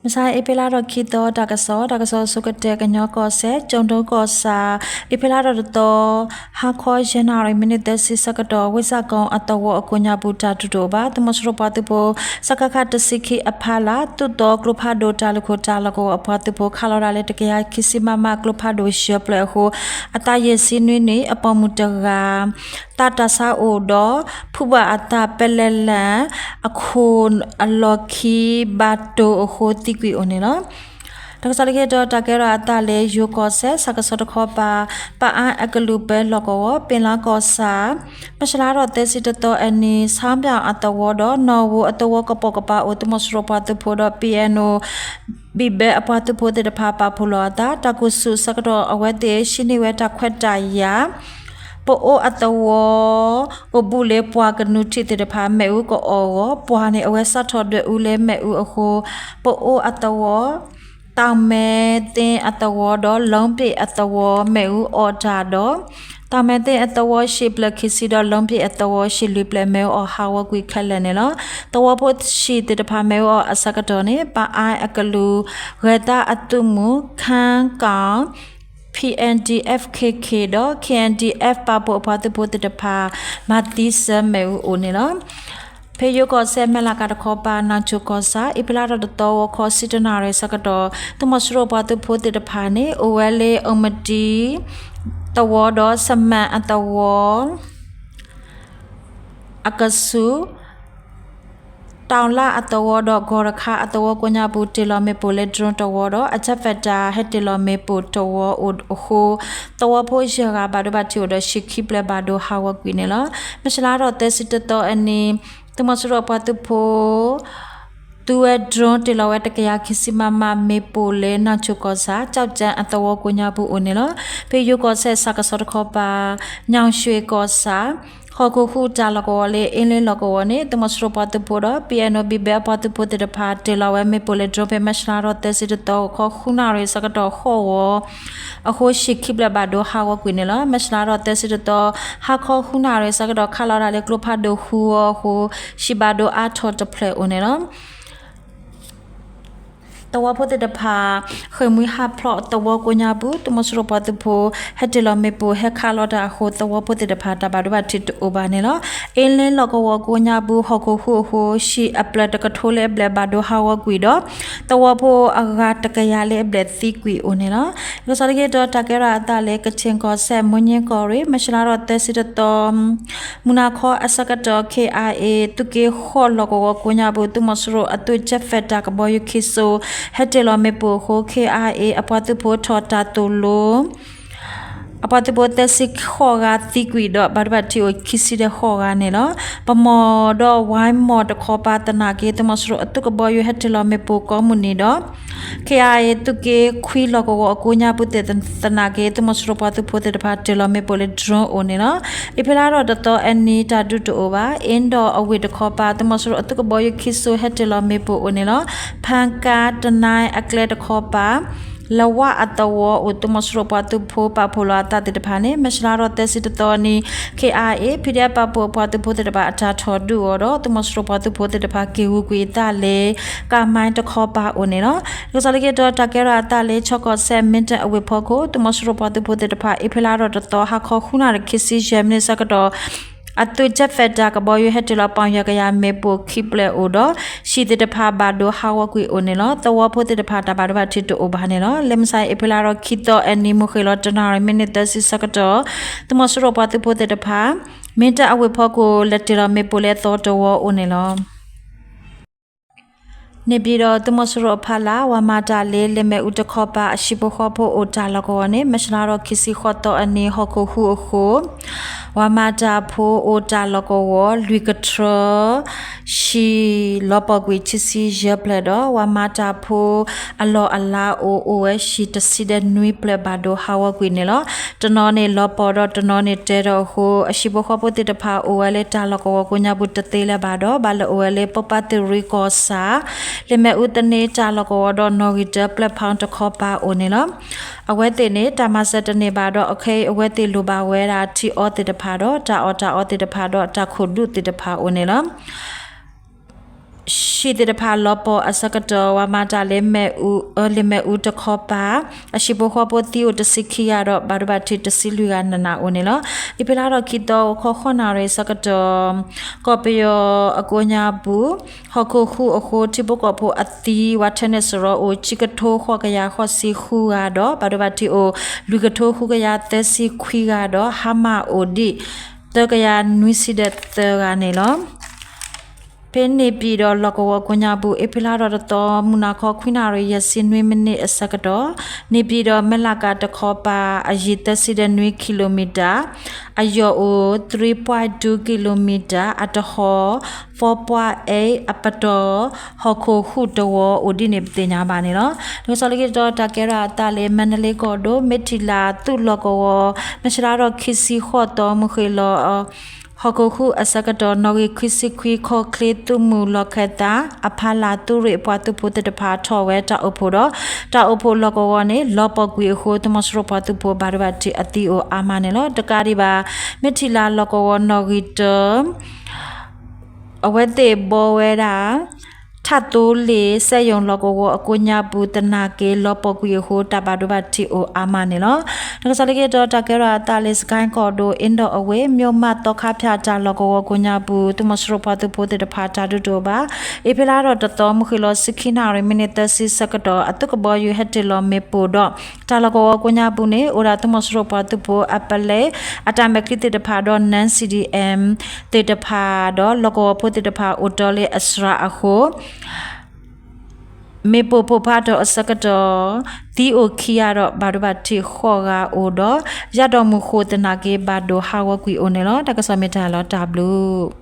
မဆါ အ့ဖြ့လါထီၣ်ခံသီ တၢ်ကစီၣ်, တၢ်ကစီၣ်အဆိကတၢၢ် ကညီကီၢ်စဲၣ် ကၠိၣ်ဒိကီၢ်ဆၣ်, အ့ဖြ့လါထီၣ်တသီ ဟါခီယဲၢ်နၣ်ရံၣ် မံးနံးသၢဆံဆၢကတီၢ် ဝ့ၢ်စၢ်ကိအသဝီအကိးညါပူၤ တၢ်ဒုးတအိၣ်ဘၣ်. သုးမီၤစိရိၤပှၤသုးဖိ စကခ တဆံခံအဖီလာ် သုးသီကျိဖးဒိၣ်တၢ်လုၢ်ခိၣ်တၢ်လီၢ်ကဝီၤအပှၤသုးဖိ ခးလီၤဒၣ်လၢ တကယၤခံဆံ မမ ကျိဖးဒိၣ်ယၢၤဖျၢၣ်အဃိ အသးယဲၢ်ဆံနွံနံၣ် အပိာ်မုၣ်တဂၤ သးတၢ်ဆါအိၣ်ဒီး ဖုဘၣ်အသးပဲလဲၣ်လဲၣ် အခိၣ်အလီၢ်ခံ ဘၣ်တိၢ်အဃိ သံကွံာ်အိၣ်န့ၣ်လီၤ. တၢ်ကစီၣ်လၢခံတီၤ တၢ်ကဲထီၣ်အသးလၢယိၤကီၢ်စဲၣ် ဆၣ်ကဆီတခီပၤ ပအါအကလုာ်ပၢလီၢ်ကဝီၤ ပ့ၤလါကီၢ်ဆၣ် မၢ်ၡလါထီၣ်သၢဆံတသီအနံၤ ဆၣ်ပၠၣ်အသဝီဒီး နီၢ်ဝိအသဝီကပိာ်ကပၤအိၣ် သုးမီၤစိရိၤပှၤသုးဖိဒီး ပံၤအဲၣ်နိၣ် ဘံၣ်ဘဲအပှၤသုးဖိသ့ၣ်တဖၣ် ပာ်ဖှိၣ်လီၤအသး တၢ်ကူၣ်ဆူၣ်အဆၢကတီၢ် အဝဲသ့ၣ်ဟံးန့ၢ်ဝဲတၢ်ခွဲးတၢ်ယာ် ပအိၣ်အသဝီ အိၣ်ဘူးလၢပှၢ်ကနုၢ်ထံးသ့ၣ်တဖၣ် မ့ၣ်အူကအီၣ်အဂီၢ် ပှၢ်န့ၣ် အဝဲစးထီၣ်ဒွဲၣ်အူလၢမ့ၣ်အူအဃိ ပအိၣ်အသဝီ တၢ်မဲသ့အသဝီဒီး လီပ့ၣ်အသဝီ မ့ၣ်အူအီၣ်တၢ်ဒီး တၢ်မဲသ့အသဝီ ဟံၣ်ဖျၢၣ်ခံဆံဒီး လီပ့ၣ်အသဝီ ဟံၣ်လွံၢ်ဖျၢၣ် မ့ၣ်အူအီၣ်ဟးဂီၤကွံာ်ခဲလၢာ်န့ၣ်လီၤ. သဝီဖိဟံၣ်သ့ၣ်တဖၣ် မ့ၣ်အူအီၣ်အဆၢကတီၢ်န့ၣ် ပအါအကလုာ် ဂဲၤသးအသုးမုၢ် ခၣ်ကၣ် PNDF-KK ဒီး KNDF ပာ်ဖှိၣ်အပှၤသုးဖိသ့ၣ်တဖၣ် မၤသံဆၢမ့ၣ်အူအိၣ်န့ၣ်လီၤ. ဖဲယိၤကီၢ်စဲၣ် မဲၢ်လးကးတခီပၤ နၢ်ဆိၣ်ကီၢ်ဆၣ် အ့ဖြ့လါထီၣ်တသီ ဂီၤခီဆံတၢနၣ်ရံၣ်ဆၢကတီၢ် သုးမီၤစိရိၤပှၤသုးဖိသ့ၣ်တဖၣ်န့ၣ် အိၣ်ဝဲလၢ အူမတံ သဝီဒီး စမၣ်အသဝီ အကဆူး တၢ်လၣ်အသဝီဒီး ဂီၤရခါအသဝီကိးညါပူၤ တ့ၢ်လီၤမ့ၣ်ပိၢ်လၢ drone တဝီဒီး အ jet fighter ဟဲတ့ၢ်လီၤမ့ၣ်ပိၢ်တဝီအိၣ်အဃိ သဝီဖိယဲၢ်ဂၤဘၣ်ဒိဘၣ်ထံးအိၣ်ဒီး ဟံၣ်ခံဖျၢၣ်ဘၣ်ဒိဟးဂီၤကွံာ်န့ၣ်လီၤ. မၢ်ၡလါထီၣ်သၢဆံတသီအနံၤ သုးမီၤစိရိၤပှၤသုးဖိ သူဝဲ drone တ့ၢ်လီၤဝဲ တကယၤခံဆံ မမ မ့ၣ်ပိၢ်လၢ နၢ်ဆိၣ်ကီၢ်ဆၣ် ကၠီၣ်ကၠၣ်အသဝီကိးညါပူၤအိၣ်န့ၣ်လီၤ. ဖဲယိၤကီၢ်စဲၣ် ဆၣ်ကဆီတခီပၤ ညၣ်ရွှ့ၣ်ကီၢ်ဆၣ် ဟီၣ်ခိၣ်ဟူးတၢ်လီၢ်ကဝီၤလၢ အ့လ့လီၢ်ကဝီၤန့ၣ် သုးမီၤစိရိၤပှၤသုးဖိဒီး ပံၤအဲၣ်နိၣ် ဘံၣ်ဘဲအပှၤသုးဖိသ့ၣ်တဖၣ် တ့ၢ်လီၤဝဲမ့ၣ်ပိၢ်လၢ drone ဖဲမၢ်ၡလါထီၣ်သၢဆံတသီ ဂီၤခီဃုနၣ်ရံၣ်ဆၢကတီၢ်ဃိးဝီ အဃိ ဟံၣ်ခံဖျၢၣ်ဘၣ်ဒိဟးဂီၤကွံာ်န့ၣ်လီၤ. မၢ်ၡလါထီၣ်သၢဆံတသီ ဟါခီဃုနၣ်ရံၣ်ဆၢကတီၢ် ခးလီၤဒၣ်လၢကျိဖးဒိၣ်ဃုအီၤအဃိ ဟံၣ်ဘၣ်ဒိအါထီၣ်တဖျၢၣ်အိၣ်န့ၣ်လီၤ. သဝီဖိသ့ၣ်တဖၣ် ဃ့ၢ်မှံဟးဖျိးသဝီကိးညါပူၤ သုးမီၤစိရိၤပှၤသုးဖိ ဟဲတ့ၢ်လီၤမ့ၣ်ပိၢ် ဟဲခးလီၤတၢ်အဃိ သဝီဖိသ့ၣ်တဖၣ် တၢ်ဘၣ်ဒိဘၣ်ထံးတအိၣ်ဘၣ်န့ၣ်လီၤ. အ့လ့လီၢ်ကဝီၤကိးညါပူၤ ဟီၣ်ခိၣ်ဟူးအဃိ ဟံၣ်အဖျၢၣ်တကထိလၢအဘျဲၣ်ဘၣ်ဒိဟးဂီၤကွံာ်ဒီး သဝီဖိအဂၤတကယၤလၢအဘျဲၣ်သံကွံာ်အိၣ်န့ၣ်လီၤ. တၢ်ကစီၣ်လၢခံတီၤ တၢ်ကဲထီၣ်အသးလၢ ကခ့ၣ်ကီၢ်စဲၣ် မိၢ်ည့ကီၢ်ရ့ၣ် မၢ်ၡလါထီၣ်သၢဆံတသီ မုၢ်နၤခီအဆၢကတီၢ် ခ့ၣ်အါအ့ၣ် သုးက့ဃိးလီၢ်ကဝီၤကိးညါပူၤ သုးမီၤစိရိၤအသုး jet fighter ကဘီယူၤခံစိ ဟဲတ့ၢ်လီၤမ့ၣ်ပိၢ်အဃိ ခ့ၣ်အါအ့ၣ် အပှၤသုးဖိထီၣ်တၢ်သိၣ်လိ အပှၤသုးဖိသၢဆံဃိးဂၤသံကွံာ်ဒီး ဘၣ်ဒိဘၣ်ထံးအိၣ်ခံဆံဒီးဃိးဂၤန့ၣ်လီၤ. ပမီၢ်ဒီးဝါမီၢ်တခီပၤသနာ်က့ သုးမီၤစိရိၤအသုးကဘီယူၤဟဲတ့ၢ်လီၤမ့ၣ်ပိၢ်ကိးမုၢ်နံၤဒီး ခ့ၣ်အါအ့ၣ် သုးက့ခွံလီၢ်ကဝီၤအကိးညါပူၤသ့ၣ်သနာ်က့ သုးမီၤစိရိၤပှၤသုးဖိသ့ၣ်တဖၣ်တ့ၢ်လီၤမ့ၣ်ပိၢ်လၢ drone အိၣ်န့ၣ်လီၤ. အ့ဖြ့လါထီၣ်တသီအနံၤ တၢ်ဒုးတအိၣ်ဘၣ် အ့ဒီးအဝ့ၢ်တခီပၤ သုးမီၤစိရိၤအသုးကဘီယူၤခံစိဟဲတ့ၢ်လီၤမ့ၣ်ပိၢ်အိၣ်န့ၣ်လီၤ. ဖၣ်ကါတနါအကျဲတခီပၤ လဝါအသဝီအိၣ် သုးမီၤစိရိၤပှၤသုးဖိပာ်ဖှိၣ်လီၤအသးသ့ၣ်တဖၣ်န့ၣ် မၢ်ၡလါထီၣ်သၢဆံတသီအနံၤ ခ့ၣ်အါအ့ၣ် PDF ပာ်ဖှိၣ်အပှၤသုးဖိသ့ၣ်တဖၣ် အတၢ်ထီၣ်ဒုးအီၤဒီး သုးမီၤစိရိၤပှၤသုးဖိသ့ၣ်တဖၣ် က့ၤဂုၤကွံာ်အသးလၢ ကၣ်မါတခီပၤအိၣ်န့ၣ်လီၤ. တၢ်ကစီၣ်လၢခံတီၤ တၢ်ကဲထီၣ်အသးလၢ ခၠီကီၢ်စဲၣ် မ့ၢ်တၢ်အဝ့ၢ်ဖီခိၣ် သုးမီၤစိရိၤပှၤသုးဖိသ့ၣ်တဖၣ် အ့ဖြ့လါထီၣ်တသီ ဟါခီဃုနၣ်ရံၣ်ခံဆံယဲၢ်မံးနံးဆၢကတီၢ် အသုး jet fighter ကဘီယူၤဟဲတ့ၢ်လီၤ ပီၣ်ယဲၢ်ကယၤမ့ၣ်ပိၢ်ခံဖျၢၣ်အိၣ်ဒီး ဟံၣ်သ့ၣ်တဖၣ်ဘၣ်ဒိဟးဂီၤကွံာ်အိၣ်န့ၣ်လီၤ. သဝီဖိသ့ၣ်တဖၣ် တၢ်ဘၣ်ဒိဘၣ်ထံးတအိၣ်ဘၣ်န့ၣ်လီၤ. လၢမုၢ်ဆါအံၤ အ့ဖြ့လါထီၣ်ခံသီအနံၤ မုၢ်ဃ့ၢ်လီၤတနၣ်ရံၣ်မံးနံးသၢဆံဆၢကတီၢ် သုးမီၤစိရိၤပှၤသုးဖိသ့ၣ်တဖၣ် မ့ၢ်တၢ်အဝ့ၢ်ဖီခိၣ် လဲၤတ့ၢ်လီၤမ့ၣ်ပိၢ်လၢအသီတဝီအိၣ်န့ၣ်လီၤ. န့ၣ်ပၠံၤဒီး သုးမီၤစိရိၤအဖီလာ် ဝၤမၤတၢ်လၢ လ့ၣ်မ့ၣ်အူတခီပၤ အဟံၣ်ဖိဃီဖိအိၣ်တၢ်လီၢ်ကဝီၤန့ၣ် မၢ်ၡလါထီၣ်ခံဆံဃိးသီအနံၤ ဟီၣ်ခိၣ်ဟူးအဃိ ဝၤမၤတၢ်ဖိအိၣ်တၢ်လီၢ်ကဝီၤ လွံၢ်ကထြၢ ဟံၣ်လီၤပှီၢ်ကွံာ်ခံဆံယဲၢ်ဖျၢၣ်ဒီး ဝၤမၤတၢ်ဖိအလီၢ်အလၤအိၣ် အိၣ်ဝဲဟံၣ်တဆံဒီးနွံဖျၢၣ်ဘၣ်ဒိဟးဂီၤကွံာ်န့ၣ်လီၤ. တနီၤန့ၣ်လီၤပှီၢ်ဒီး တနီၤန့ၣ်တဲထီၣ်အဃိ အဟံၣ်ဖိဃီဖိသ့ၣ်တဖၣ်အိၣ်ဝဲလၢတၢ်လီၢ်ကဝီၤကိးညါပူၤတသ့လၢၤဘၣ်ဒီး ဘၣ်လၢအိၣ်ဝဲလၢ ပိပၢ်သုးရ့ၣ်ကီၢ်ဆၣ် လ့ၣ်မ့ၣ်အူသန့တၢ်လီၢ်ကဝီၤဒီး နီၣ်ဂံၢ်တၢ ပျဲၢ်ဖီတခီပၤအိၣ်န့ၣ်လီၤ. အဝဲသ့ၣ်န့ၣ် တၢ်မၤစၢၤတန့ၢ်ဘၣ်ဒီး အခဲအံၤအဝဲသ့ၣ်လိၣ်ဘၣ်ဝဲဒၣ် ထံအီသ့ၣ်တဖၣ်ဒီး တၢ်အီၣ်တၢ်အီသ့ၣ်တဖၣ်ဒီး တၢ်ခိၣ်ဒူၣ်သ့ၣ်တဖၣ်အိၣ်န့ၣ်လီၤ. ဟံၣ်သ့ၣ်တဖၣ်လီၤပှီၢ်အဆၢကတီၢ် ဝၤမၤတၢ်လၢ လ့ၣ်မ့ၣ်အူတခီပၤ အဟံၣ်ဖိဃီဖိသံအိၣ်တဆံခံဂၤဒီး ဘၣ်ဒိဘၣ်ထံးတဆံလွံၢ်ဂၤ နးနးအိၣ်န့ၣ်လီၤ. အ့ဖြ့လါထီၣ်ခံသီ ဂီၤခီဃုနၣ်ရံၣ်အဆၢကတီၢ် ကီၢ်ပယီၤအကိးညါပူၤ ဟီၣ်ခိၣ်ဟူးအဃိ ထံဖိကီၢ်ဖိအသံ ဝၤထဲန့ၣ်စရီအိၣ် ခံကထိဃိးကယၤဃိးဆံဃုဂၤဒီး ဘၣ်ဒိဘၣ်ထံးအိၣ် လွံၢ်ကထိဃုကယၤသၢဆံခွံဂၤဒီး ဟါမၢ်အိၣ်ဒံး သၢကယၤနွံဆံဒီးသၢဂၤန့ၣ်လီၤ. ဖဲန့ၣ်ပၠံၣ်ဒီးလီၢ်ကဝီၤကိးညါပူၤ အ့ဖြ့လါထီၣ်တသီ မုၢ်နၤခီခွံနၣ်ရံၣ် ယဲၢ်ဆံနွံမံးနံးအဆၢကတီၢ် န့ၣ်ပၠံၣ်ဒီးမဲၢ်လးကၤတခီပၤ အယံၤသၢဆံဒီးနွံကံလိမံၤတၢ် အယီၢ်အိၣ် three point two kilometer အတဟီၣ် four point eight အပတီၢ် ဟီၣ်ခိၣ်ဟူးတဝီအိၣ်ဒ်န့ၣ်ပသ့ၣ်ညါဘၣ်န့ၣ်လီၤ. တၢ်ကစီၣ်လၢခံတတီၤ တၢ်ကဲထီၣ်အသးလၢ မါဒလ့ကီၢ်ဒိၣ် မ့ၢ်ထံၣ်လၤသုးလီၢ်ကဝီၤ မ့ၢ်ဆှးဒီးခံဆံဃိးသီ မုၢ်ဃ့ၢ်လီၤ ဟီၣ်ခိၣ်ဟူးအဆၢကတီၢ် နီၣ်ဂံၢ်ခွံဆံခွံ ခီၣ်ချ့သုးမုၢ်လီၢ်ခၢၣ်သး အဖီလာ်သုးရ့ၣ်ပှၤသုးဖိသ့ၣ်တဖၣ်ထီၣ်ဝဲတၢ်အိၣ်ဖှိၣ်ဒီး တၢ်အိၣ်ဖှိၣ်လီၢ်ကဝီၤန့ၣ် လီၤပှီၢ်ကွံာ်အဃိ သုးမီၤစိရိၤပှၤသုးဖိဘၣ်ဒိဘၣ်ထံးအသံအိၣ်အါမးန့ၣ်လီၤ. တကးဒံးဘၣ် မ့ၢ်ထံၣ်လၤလီၢ်ကဝီၤနီၣ်ဂံၢ်တၢ အဝဲသ့ၣ်ဘှီဝဲဒၣ် ထးသိလ့ၣ် စဲယိၣ်လီၢ်ကဝီၤအကိးညါပူၤ သနာ်က့ လီၤပှီၢ်ကွံာ်အဃိ တၢ်ဘၣ်ဒိဘၣ်ထံးအိၣ်အါမးန့ၣ်လီၤ. တၢ်ကစီၣ်လၢခံတတီၤ တၢ်ကဲထီၣ်အသးလၢ စကဲၣ်ကီၢ်ဒိၣ် အ့ဒီးအဝ့ၢ် မၠိၣ်မးသီခါဖၠၣ်တၢ်လီၢ်ကဝီၤကိးညါပူၤ သုးမီၤစိရိၤပှၤသုးဖိသ့ၣ်တဖၣ်တၢ်ဒုးတအိၣ်ဘၣ်. အ့ဖြ့လါထီၣ်တသီ မုၢ်ဃ့ၢ်လီၤဆံခံနၣ်ရံၣ် မံးနံးသၢဆံဆၢကတီၢ် အသုးကဘီယူၤဟဲတ့ၢ်လီၤမ့ၣ်ပိၢ်ဒီး တၢ်လီၢ်ကဝီၤကိးညါပူၤန့ၣ် အိၣ်ဒၣ်သုးမီၤစိရိၤပှၤသုးဖိအပလဲ အတၢ်မဲာ်ချံသ့ၣ်တဖၣ်ဒီး non-C D M သ့ၣ်တဖၣ်ဒီး လီၢ်ကဝီၤဖိသ့ၣ်တဖၣ်အိၣ်တီလၢအစှၤအဃိ မ့ၣ်ပိၢ်ပိၢ်ဖးထီၣ်အဆၢကတီၢ် သံအိၣ်ခံဂၤဒီး ဘၣ်ဒိဘၣ်ထံးဃိးဂၤအိၣ်ဒီး ယါဒီးမုၢ်ဃိၣ်သနာ်က့ ဘၣ်ဒိဟးဂီၤကွံာ်အိၣ်န့ၣ်လီၤ. တၢ်ကစီၣ်မ့ၢ်တၢ်လီၤတၢ်ဘျုး